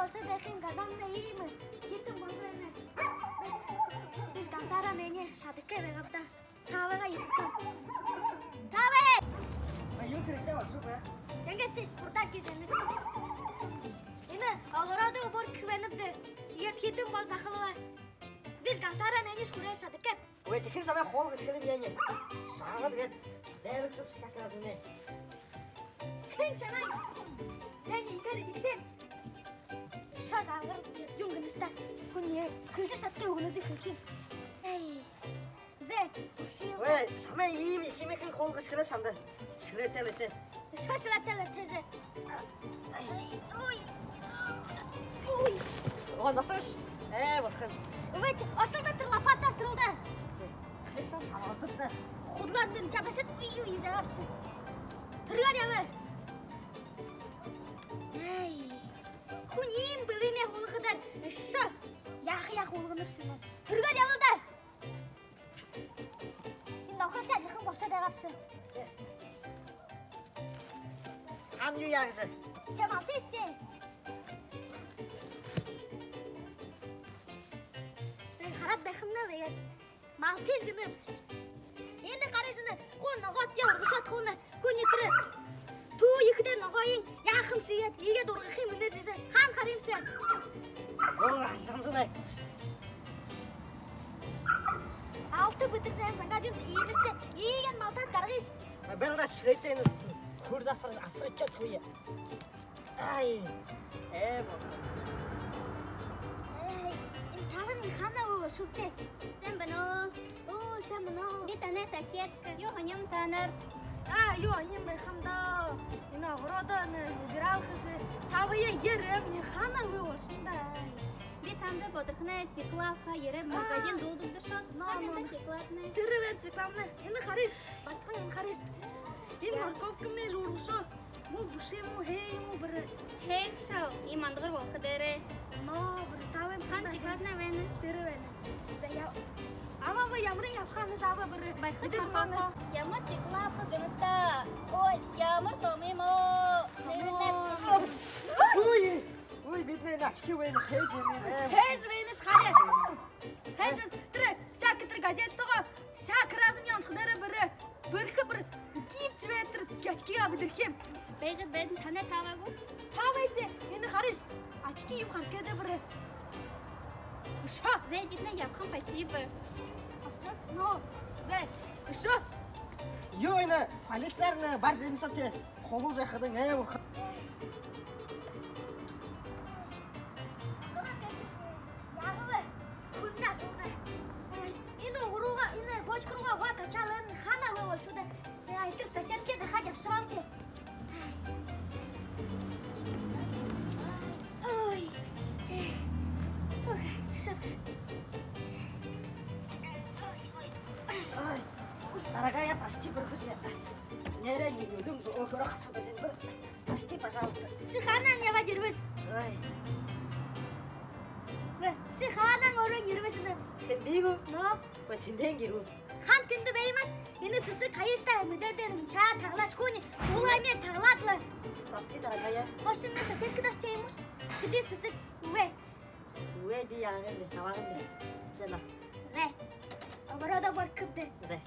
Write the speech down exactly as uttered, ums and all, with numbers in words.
Болошоод байхын газаамнай иимэ хитэн болжо байна. Бэшэ, гансаараа энээнээ шадахагүй байгааб даа. Таабайгаа иигэхэм. Таабай! А юу хэрэгтэй болошоо бэ? Янгашье хурдаа гэжэ янаш. Энэ огородоо уборка хэхэ байнаб даа. Иигээд хитэн болоо захалба. Бэшэ, гансаараа энээнэш хүрөө шадахагүйб. Үгы, тиихэдэ шамайе хоол хэшхэлэм яана. Шагаад гээд дайлаг шабшаа сахараад үгэнэ. Хэн шамайе? Яана, иигээд иигэшэб. Шаа, шагаад гээд юун гэнэш даа. Хүнэй, хүнэй шадахагүй үгэнүүдые хэлэхэ юм. Эй. Зэ, үшөө. Үгы, шамайе иимэ, иимэ хэн хоол хэшхэлэб шамда. Шэлээтэй лэ тээ. Шаа, шэлээтэй лэ тээ жэ. Ой. Ой. Оо, носош. Ээ, бурхан. Үгы, ошолдо тэрэ лопатаа, сэрэлдэ. Хэшэм шамалзаб даа. Худалаа дээрэ чабашаад, үй, үй, жагабши. Түргөөд ябаа. Ай. Хүн иимэ бэлэмээ хулгахадаа, үшөө. Яаха, яаха хулганабши. Түргөөд ябаал даа. Энэ нохойтой адляхан болошоод байгаабши. Хаана юу яагаабши? Шамда алтайш тээ. Хараад байхамнай лэ яа. Малтыш гэнэб. Энэ харыш, энэ хүн ногоодтоо ургашоод, хүн, хүн тэрэ туу ехэдэ ногоонь яаха юм шэгээд, иигээд ургахым энэ жэжэ. Хаана харыш? Оо, ашамжалай. Алта бэдэржэ һайн, зангаад юун иимэшье, иигээд малтаад гаргыш. А, бэлдэ шэлээтэй энэ. Хүр засар асарчаад үгы. Ай, ээ, бурхан. Эй, энэ таабай хаанаа байгаабши? Сайн байна уу? Оо, сайн байна уу? Би танай соседка. Юу һонин таанар? А, юу һонин байхам даа. Энэ огородоо энэ убиралхаш. Таабай ерээ, энэ хаанаа байгаабши даа? Би танда Бодрохоной Свеклавка ерээ, магазин дуудагдашоод. Ноо, ноо, ноо. Свеклавна. Тэрэ байна, Свеклавна. Энэ харыш, басаган, энэ харыш. Энэ морковкамнай ургашоо. Муу бэшэ юм гү, һайн юм гү, бэрэ? Һайн шуу, иимэ мандагар болохо дээрээ. Ноо, бэрэ, таабай. Хаана Свеклавна байна? Тэрэ байна. За, я-, абаа, абаа, ямарынь абахамнай, абаа, бэрэ. Баяртай. Бидэ морковка. Ямар Свеклавка гэнэт даа. Ой, ямар том юм гү. Ноо. Ой, ой, бидэнэй очки байна, хэжэ юм бэ? Хэжэ байнаш, харая. Хэжэ, тэрэ, всякий тэрэ газет соогоо, всякий разный онсо дээрэ бэрэ. Бэрхэ бэрэ, гидж бай тэрэ очкигаа бэдэрхэ юм. Байгаад байна, танай таабай гү? Таабай тээ, энэ харыш, очки юм харахада бэрэ. Үшөө. Зэ, бидэнэй ябахам, спасибо. Ноо, зэ, үшөө. Юу энэ, спалишнаар энэ баржа ябашоо тээ, хулуужа яахадань, ээ, бурхан. Яагааб, хүндэ ашалта. Энэ уг руугаа, энэ бочка руугаа угаа качалан, хаана байгаабши даа. Э, тэрэ соседкэ дахаад ябашаал тээ. Ой. Ой, шаг. Ой, дорогая, прости, бэрхэ, я нээрээ юумэ өөһэдөө хашаад байһан бэрхэ. Прости, пожалуйста. Ши хаанаа ябаад ерэбэш? Ой. Бэ, ши хаанаа орон ерэбэш энэ? Хэн, би гү? Ноо. Бэ, тэндэнь ерэбэб. Хаана тэндэ байгаабши? Энэ сэсэг хаяштай мэдээдээ юм шаа, таглааш, хүнэй улаамнай таглаад лэ. Прости, дорогая. Ошо, энэ соседкада ошоо юм гүш? Хэды сэсэг? Үгы. Үгы, би яагааб, би табяагааб. Зэ, на. Зэ. Огородоо уборка хэхэбди. Зэ.